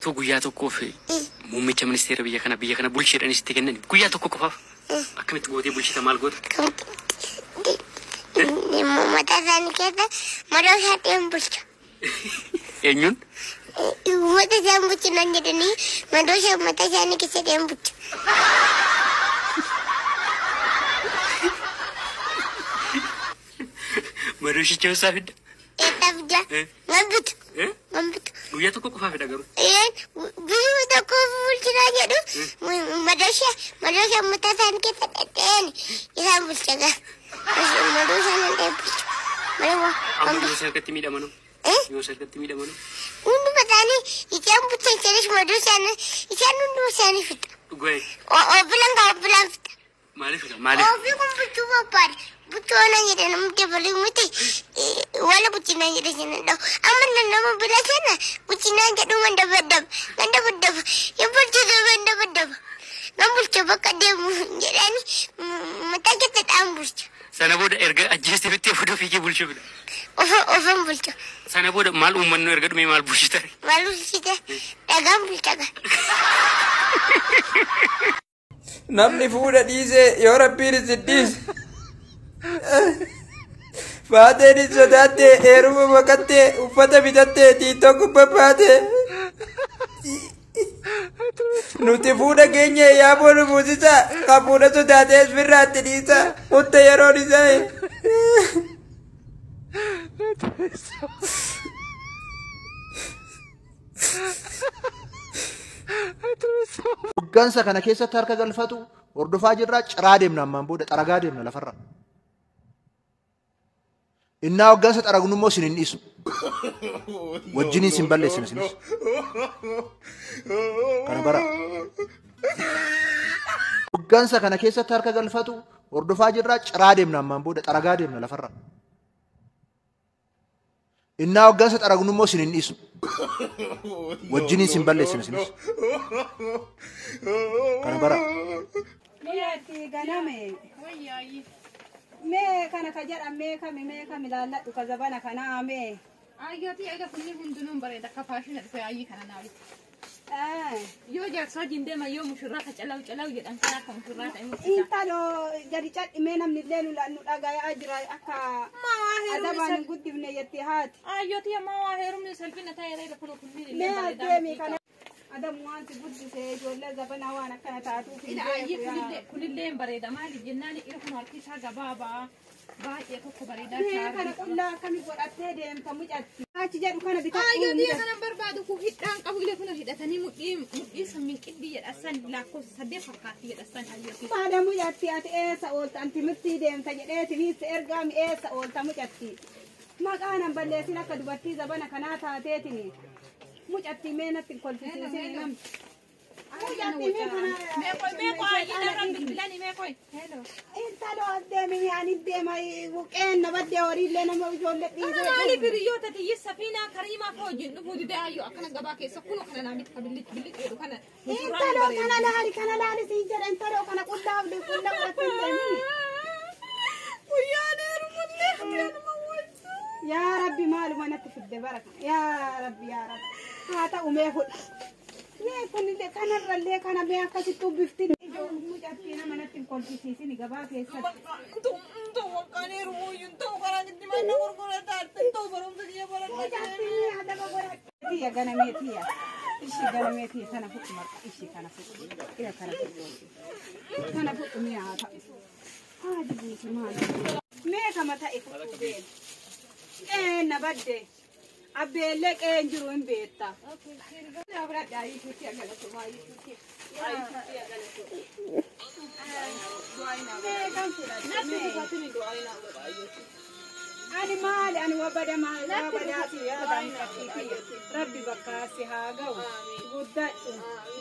Tu guyyaa tokkoof muummicha ministeera biyya kana bulcheedhaan sitti kennan guyyaa tokko qofaaf akkamitti gootee bulchita, maal goota? Mataa isaanii keessa madoo isaatiin bulcha. Eenyuun? Uummata isaan bulchinaan jedhanii madoo isaa mataa isaanii keessa deem bulcha. Madoo ishicha isaa fidda? Eessaa fidda? Nan bitu. Nan bitu. Guyyaa tokko qofaaf fidha garuu. Guyyaa tokko bulchinaa jedhu madoo isaa mataa isaanii keessa dhadheen isaan bulcha gaa. Madoo isaa nan dhee bulcha. Madoo Amma yoo sarkatti miidhamanoo? Yoo sarkatti miidhamanoo? Hunduma isaanii isaan bulchan jedhus madoo isaanii isaan hunduma isaanii fixa. Dhugaa'e. Obbilaan gaa obbilaan fixa. Maaliif fida? Maaliif? Ofii kun bulchuu barbaade. Bulchuu na jedhe namni dabaluu miti wala bulchinaan jedhe sana dha'u. Amma nama bira sana bulchinaan jedhu man dabaddaba. Man dabaddaba. Yoo bulchitu man dabaddaba. Man bulcha bakka deemu jedhani mataa keessa dhaan bulcha. Sana booda erga ajjeestee bittee booda ofii kee bulchuu fida. Ofan bulcha. Sana booda maal uummannu erga dhumee maal bulchita? Maal bulchite? Dhagaan bulcha gaa. Namni fuudha dhiisee yoo Rabbiin isin dhiise. Faateen hin sodaatte, heeruma baqattee, uffata bitattee, TikTok gubbaa baatee. Nuti fuudha keenya yaaboo nu buusisa, kan fuudha sodaatee firraatti dhiisa, mutta yeroon isaa. Hoggansa kana keessatti harka galfatu hordofaa jirraa, ciraa deemna, ammaan booda xaragaa deemna lafarra. Innaa hoggansa xaragnu immoo isin hin dhiisu. Wajjiniin isin balleessina isinis. Kana bara. Hoggansa kana keessatti harka galfatu hordofaa jirraa, ciraa deemna, ammaan booda xaragaa deemna lafarra. Innaa hoggansa xaragnu immoo isin hin dhiisu. Wajjiniin isin balleessina isinis. Kana bara. Mi'aatti ganame. Mee kana ka jedhan mee kami, mee kami laalladhu ka zabana kanaa mee. Ayyooti, egaa kunni hundinuun bareeda, akka faashina dhufe ayyii kana naa bitti. Yoo jaarsa wajjin deeman, yoo mushurraa ka calaw calaw jedhan kan akka mushurraa ta'e mul'isa. Intaloo gadi cadhimee, namni illee nu dhagayaa jira akka adabaan hin guddifne jetti haati. Ayyooti, ammaa waa heerumni salphina ta'e reera kun kunniin illee Mee bareedaa. Deemi kana adamu waan si guddise ijoollee zabanaa waan akkana taatuuf hin Ila ayyii beeku yaa. Kunillee kunillee bareeda, maaliif jennaan ila kun harki isaa gabaabaa baay'ee tokko bareedaa. Mee kana qullaa akkami godhattee deemta mucatti? Achi jedhu kana bitadhu. Ayyooti, kana barbaadu kun hidhaan qabu, ile kun hidhatanii mudhii mudhii san minqiddi jedha san, lakkoofsa 8 fakkaatti jedha san ayyooti. Baada mucatti, ati eessa oolta? Anti mirtii deemta jedheeti miisse ergaa mi eessa oolta mucatti? Maqaa nan balleessin, akka dubartii zabana kanaa taateetini. Mucatti, mee natti hin kolfisiisin nam. Mucatti, mee kana. Mee qoy, mee qoy, ayyii narraan bilbilanii, mee qoy. Hello. Intalo as deemi, ani deema qeen na baddee horiillee nama ijoollee Kana dhiisee. maaliif hiriyoota tiyyi safiinaa kariimaa fa wajjin dhufuu dide? Ayyoo, akkana gabaa keessa kun kana naa miti ka billic billic jedhu kana. Intalo kana laali, kana laali siin jedha, intalo kana qullaa qullaa godhattee hin deemin. Guyyaan heerumullee anuma wajjin. Yaa Rabbi, maaluma natti fidde bara kana? Yaa Rabbi, yaa Rabbi, haa ta'u, mee fudhi. Mee kunillee kanarrallee kana mee akkasitti ubbifti. Mucattii, nama natti hin kolfisiisini gabaa keessatti. Ntoo waqaan heerumuu iyyuu ntoo karaa gidduu mana gurgurataa ntoo barumsa kiyya baradha. Mucattii, adaba godhadhu. Tiyya ganamee tiyya. Ishi ganamee tiyya, kana fudhu marqa, ishi kana fudhu. Ila kana fudhu. Kana fudhu, mee haa ta'u. Haa jibuuti maali? Mee kama ta'e fudhu beela. Qeen na badde. Abbeellee qeen jiru hin beekta. Mee kan fudhadhu? Ani maali, ani waa bada maali, waa badaa si yaada mucattii. Rabbi bakka si haa ga'u. Guddadhu,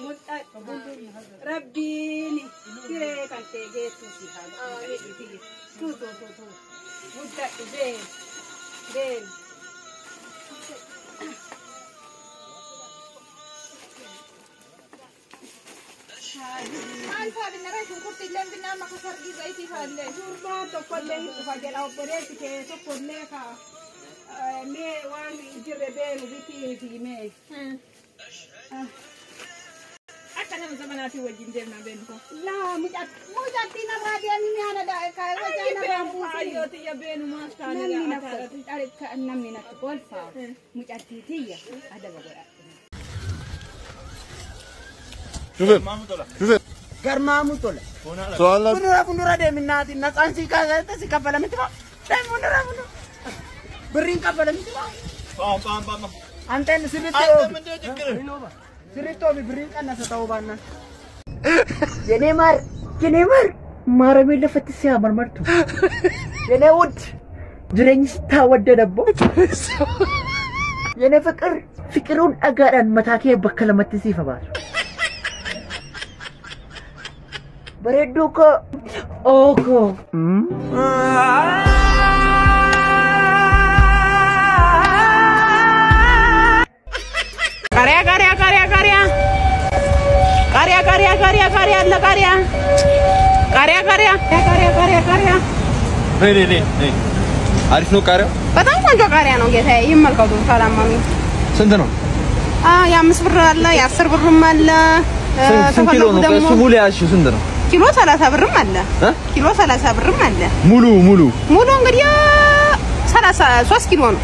mul'adhu. Rabbiin siree kan ta'e geessu si haa ga'u. Tu tu tu tu. Guddadhu, deem deem. Maal fa'aa binna ree? Shunkurtii illee binna, amma akka sargii zayitii fa'aa illee. Gurbaan tokkollee hin dhufa jedha, obboleessi kee tokkollee ka mee waan jirre beenu bitii fi mee. Akka nama zamanaatiin wajjin deemna beenu. Laa mucattii narraa deemni mi'aana daa'e Ayyoo tiyya beenu maal taane namni natti kolfaa mucattii tiyya adaba godhadhu. Garmaamu tola. Fuuldura fuuldura deeminaati natsaan si kaasate si kaffalamiti moo? Deem fuuldura fuuldura. Birriin kaffalamiti moo? Anteen sirriitti oomi. Sirriitti oomi birriin qannasa ta'uu baannaan. የኔ ማር የኔ ማር ማረሜን ለፈት ሲያምር መርቱ የኔ ውድ ጅሬኝ ስታወደደቦ የኔ ፍቅር ፍቅሩን dhagaadhaan mataa kee bakka lamatti siif baasu. Bareedduu koo oo koo. ቃሪያ ቃሪያ ቃሪያ ቃሪያ ቃሪያ ቃሪያ ቃሪያ ቃሪያ አለ ቃሪያ ቃሪያ ቃሪያ ቃሪያ ቃሪያ ቃሪያ ነይ ነይ ነይ። አሪፍ ነው ቃሪያው። በጣም ቆንጆ ቃሪያ ነው ጌታዬ። ይመልከቱ ካላመኑ። ስንት ነው? የ5 ብር አለ የ10 ብርም አለ። ስንት ኪሎ ከፈለጉ ነው? ደግሞ እሱ ሙሉ ያዝሽው ስንት ነው? ኪሎ 30 ብርም አለ። እ? ኪሎ 30 ብርም አለ። ሙሉ ሙሉ ሙሉ እንግዲህ 33 ኪሎ ነው።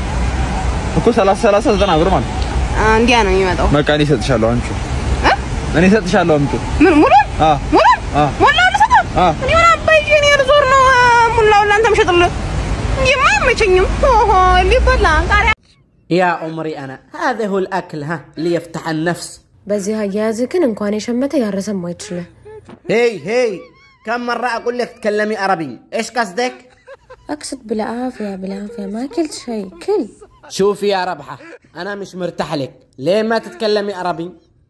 እኮ 30 30 90 ብር ማለት እንዲያ ነው የሚመጣው። በቃ እኔ እሰጥሻለሁ። አንቺ እ? እኔ እሰጥሻለሁ። አምጪው። ምን ሙሉን? አ ሙሉን አ ሙላውን ልሰጠው? አ እኔ ምን አባይ ይዤ እኔ ልዞር ነው ሙላውን ላንተ ምሸጥልህ? እንዲህማ አይመቸኝም። ኦሆ ሊበላ ቃሪያ يا عمري أنا هذا هو الأكل ها اللي يفتح النفس. በዚህ አያያዝህ ግን እንኳን የሸመተ ያረሰም አይችልም። هي هي كم مرة أقول لك تكلمي عربي؟ إيش قصدك؟ أقصد بالعافية بالعافية ما أكلت شيء كل. شوفي يا ربحة أنا مش مرتاح لك، ليه ما تتكلمي عربي؟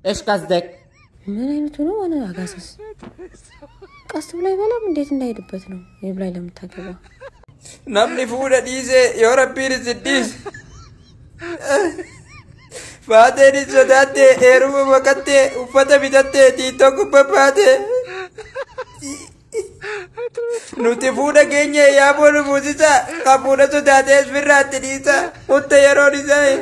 إيش قصدك؟ ምን አይነቱ ነው? ዋና አጋሰስ ቀስ ብሎ አይበላም። እንዴት እንዳይሄድበት ነው ይብላኝ ለምታገባ Namni fuudha dhiise yoo rabbiin isin dhiise. Faateen hin sodaatte heeruma baqatte uffata bitatte tiitoo gubbaa baate. Nuti fuudha keenya yaaboo nu buusisa kan fuudha sodaatees firraatti dhiisa mutta yeroon isaa.